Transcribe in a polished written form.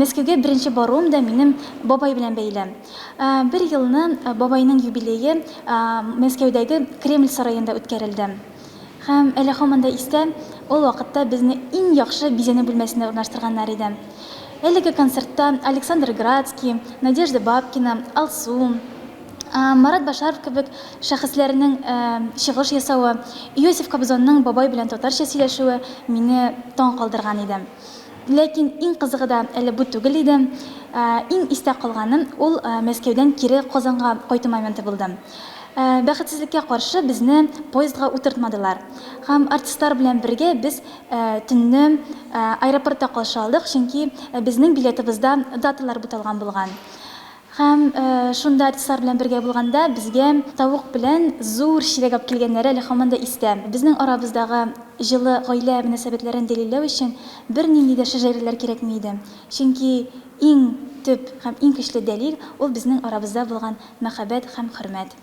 Мәскәүгә беренче баруым да минем бабай белән бәйле. Бер елны бабайның юбилее Мәскәүдәге Кремль сараенда үткәрелде. Һәм әле һаман да истә, ул вакытта безне иң яхшы бизәнү бүлмәсендә урнаштырганнар иде. Әлеге концертта Александр Градский, Надежда Бабкина, Алсу, Марат Башаров кебек шәхесләрнең чыгыш ясавы, Иосиф Кобзонның бабай белән татарча сөйләшүе мине таң калдырган иде. Ләкин иң кызыгы да әле бу түгел иде. Иң истә калганы, ул Мәскәүдән кире Казанга кайту моменты булды. Бәхетсезлеккә каршы, безне поездга утыртмадылар. Һәм артистлар белән бергә без төнне аэропортта каршы алдык, чөнки безнең билетыбызда даталар буталган булган. Һәм шунда артистлар белән бергә булганда безгә тавык белән зур чиләк алып килгәннәре әле һаман да истә. Безнең арабыздагы җылы гаилә мөнәсәбәтләрен дәлилләү өчен бернинди дә шәҗәрәләр кирәкми иде. Чөнки иң төп һәм иң көчле дәлил, ул безнең арабызда булган мәхәббәт һәм хөрмәт.